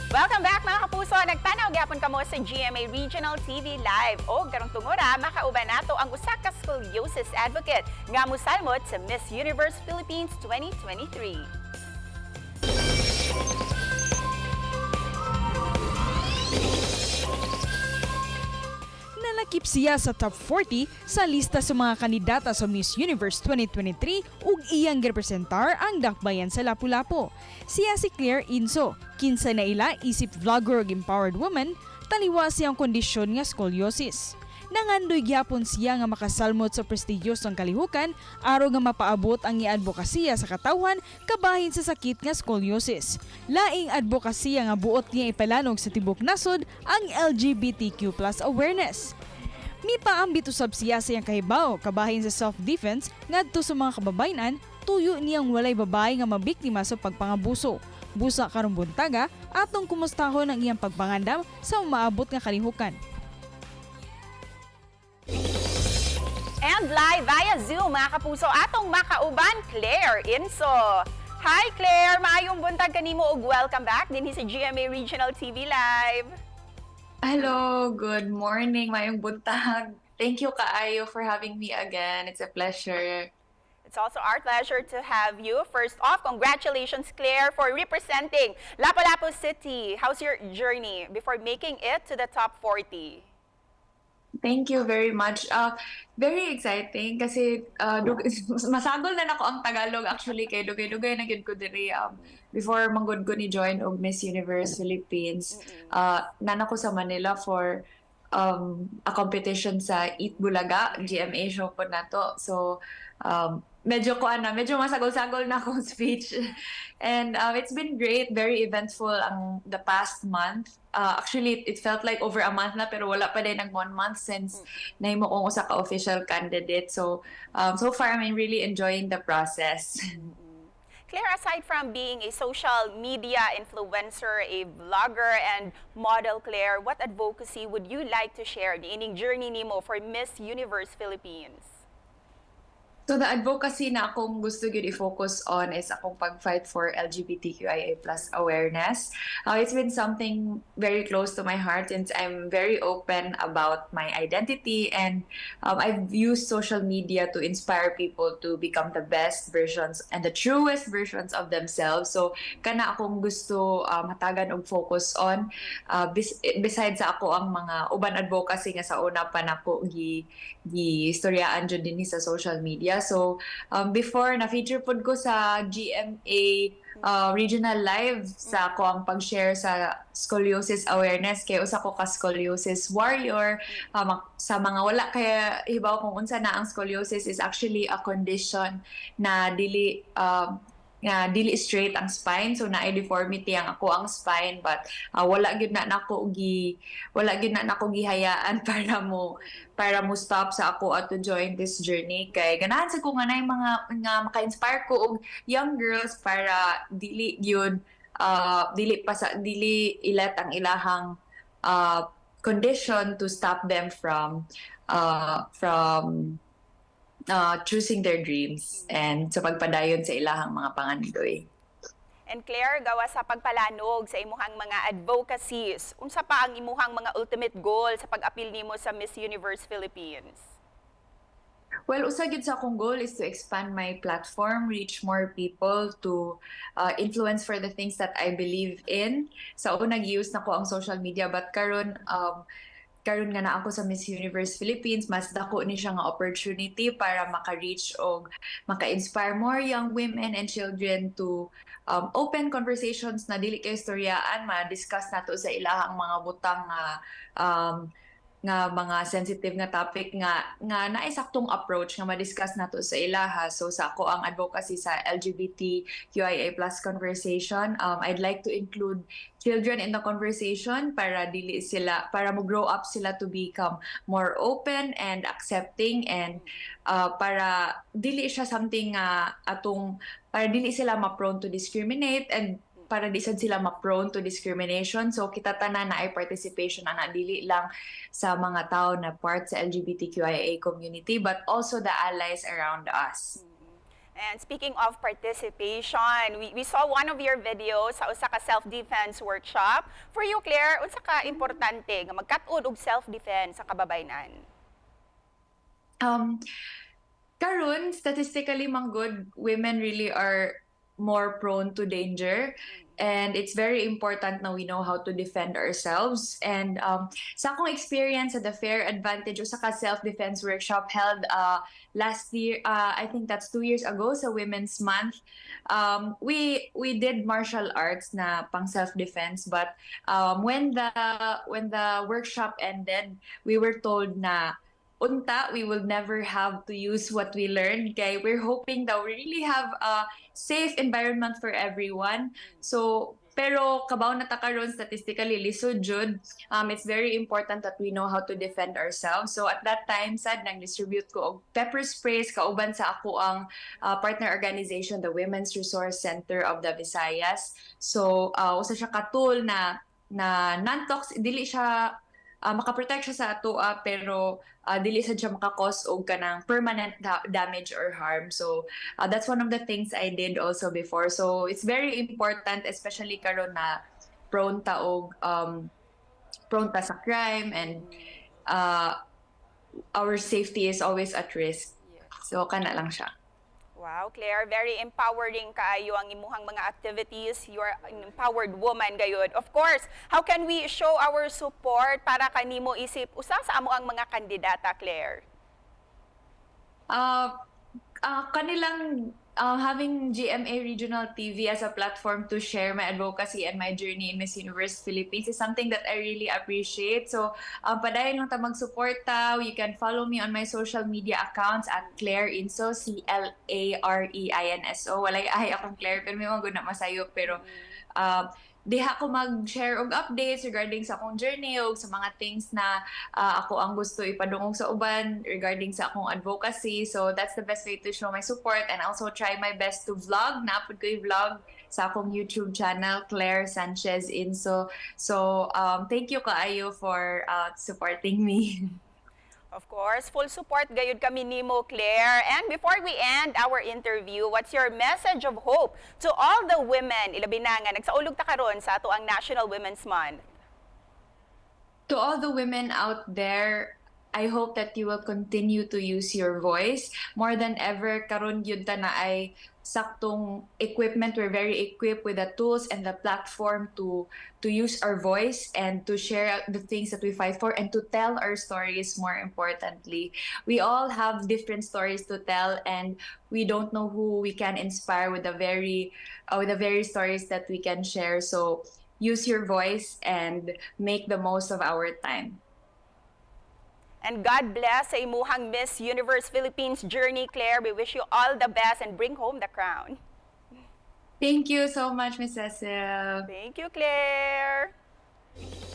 Welcome back, mga kapuso! Nagtanaw gyapon kamo sa GMA Regional TV Live. O karong tungora, makauban nato ang usa ka scoliosis advocate nga musalmot sa Miss Universe Philippines 2023. Nalakip siya sa top 40 sa lista sa mga kandidata sa Miss Universe 2023 ug iyang girepresentar ang dakbayan sa Lapu-Lapu. Siya si Claire Inso, kinsa naila isip vlogger ug empowered woman, taliwa siyang kondisyon nga scoliosis. Nangandoy gyapon siya nga makasalmot sa prestigyosong kalihukan aron nga mapaabot ang iadbokasiya sa katawhan kabahin sa sakit nga scoliosis. Laing adbokasiya nga buot niya ipalanog sa tibok nasod ang LGBTQ+ awareness. Mipaambit usab siya sa iyang kahibaw kabahin sa self-defense ngadto sa mga kababayenan, tuyo niyang walay babae nga mabiktima sa pagpangabuso. Busa karong buntaga, atong kumustahon ang iyang pagpangandam sa umaabot nga kalihukan. And live via Zoom, mga kapuso, atong makauban, Claire Inso. Hi, Claire! Maayong buntag kanimo ug welcome back dinhi sa GMA Regional TV Live. Hello, good morning, maayong buntag. Thank you kaayo for having me again. It's a pleasure. It's also our pleasure to have you. First off, congratulations, Claire, for representing Lapu-Lapu City. How's your journey before making it to the top 40? Thank you very much. Very exciting kasi masagol na nako ang Tagalog actually kay dugay-dugay na gyud ko diri before manggod ko ni join og Miss Universe Philippines. Naa na ko sa Manila for a competition sa Eat Bulaga, GMA show po nato. So medyo ko ana, medyo masagol-sagol na akong speech. And it's been great, very eventful ang the past month. Actually, it felt like over a month na pero wala pa din nag one month since nahimo kong usa ka official candidate. So so far I'm really enjoying the process. Claire, aside from being a social media influencer, a vlogger, and model, Claire, what advocacy would you like to share niining journey nimo for Miss Universe Philippines? So the advocacy na akong gusto gyud i-focus on is akong pag-fight for LGBTQIA+ awareness. It's been something very close to my heart since I'm very open about my identity and I've used social media to inspire people to become the best versions and the truest versions of themselves. So kana akong gusto hatagan og focus on besides sa ako ang mga uban advocacy nga sa una pa nako gi istoryaan jud dinhi sa social media. So before na feature pod ko sa GMA Regional Live sa ako ang pag-share sa scoliosis awareness kay usa ko ka scoliosis warrior. Sa mga wala kaya hibaw kung unsa na ang scoliosis, is actually a condition na dili nga dili straight ang spine, so naay deformity ang ako ang spine, but wala gyud na nako gihayaan para mo stop sa ako at to join this journey kay ganahan sa ko nga naay mga nga maka-inspire ko og young girls para dili gyud dili pa sa dili i-let ang ilahang condition to stop them from choosing their dreams and sa pagpadayon sa ilahang mga pangandoy. And Claire, gawa sa pagpalanog sa imuhang mga advocacies, unsa pa ang imuhang mga ultimate goal sa pag-apil nimo sa Miss Universe Philippines? Well, usa gyud sa akong goal is to expand my platform, reach more people, to influence for the things that I believe in. Sa una, use na ko ang social media, but karon nga naa ako sa Miss Universe Philippines, mas dako ni siya nga opportunity para maka-reach og maka-inspire more young women and children to open conversations na dili kay istoryaan, ma-discuss nato sa ilahang mga butang nga mga sensitive nga topic nga naay saktong approach nga ma-discuss nato sa ilaha. So sa ako ang advocacy sa LGBTQIA+ conversation, I'd like to include children in the conversation para dili sila para mo grow up sila to become more open and accepting and para dili siya something nga atong para dili sila ma-prone to discriminate and para di sad sila ma-prone to discrimination. So kita tanan naay participation ana, dili lang sa mga tao na part sa LGBTQIA community but also the allies around us. And speaking of participation, we saw one of your videos sa usa ka self-defense workshop. For you, Claire, unsa ka importante nga magkat-on og self-defense sa kababayenan? Karon, statistically man gud, women really are more prone to danger and it's very important na we know how to defend ourselves. And sa akong experience at the Fair Advantage, usa ka self-defense workshop held last year, I think that's 2 years ago sa Women's Month, we did martial arts na pang self-defense, but when the workshop ended, we were told na unta we will never have to use what we learned kay we're hoping that we really have a safe environment for everyone. So pero kabaw na ta karon, statistically lisod jud. It's very important that we know how to defend ourselves. So at that time sad, nag-distribute ko og pepper sprays kauban sa akoang partner organization, the Women's Resource Center of the Visayas. So usa siya ka tool na non-toxic, dili siya makaprotect siya sa atoa pero dili sad siya maka-cause og kanang permanent damage or harm. So that's one of the things I did also before. So it's very important, especially karon na prone ta sa crime and our safety is always at risk. So kana lang siya. Wow, Claire, very empowering kaayo ang imuhang mga activities. You're an empowered woman gayud. Of course, how can we show our support para kanimo isip usa sa amoang mga kandidata, Claire? Kanilang having GMA Regional TV as a platform to share my advocacy and my journey in Miss Universe Philippines is something that I really appreciate. So, padayon lang ta magsuporta. You can follow me on my social media accounts at Claire Inso, Clare Inso. Walay ay akong Claire, pero may mga na masayop. Pero, diha ko mag-share og updates regarding sa akong journey og sa mga things na ako ang gusto ipadungog sa uban regarding sa akong advocacy. So that's the best way to show my support and also try my best to vlog. Naa pod ko vlog sa akong YouTube channel, Claire Sanchez Inso. So thank you kaayo for supporting me. Of course, full support gayud kami nimo, Claire. And before we end our interview, what's your message of hope to all the women, ilabi na nga nagsaulog ta karon sa atoang National Women's Month? To all the women out there, I hope that you will continue to use your voice more than ever. Karon gyud ta naay saktong equipment. We're very equipped with the tools and the platform to use our voice and to share the things that we fight for and to tell our stories. More importantly, we all have different stories to tell and we don't know who we can inspire with the very stories that we can share. So use your voice and make the most of our time. And God bless sa imuhang Miss Universe Philippines journey, Claire. We wish you all the best and bring home the crown. Thank you so much, Miss Cecil. Thank you, Claire.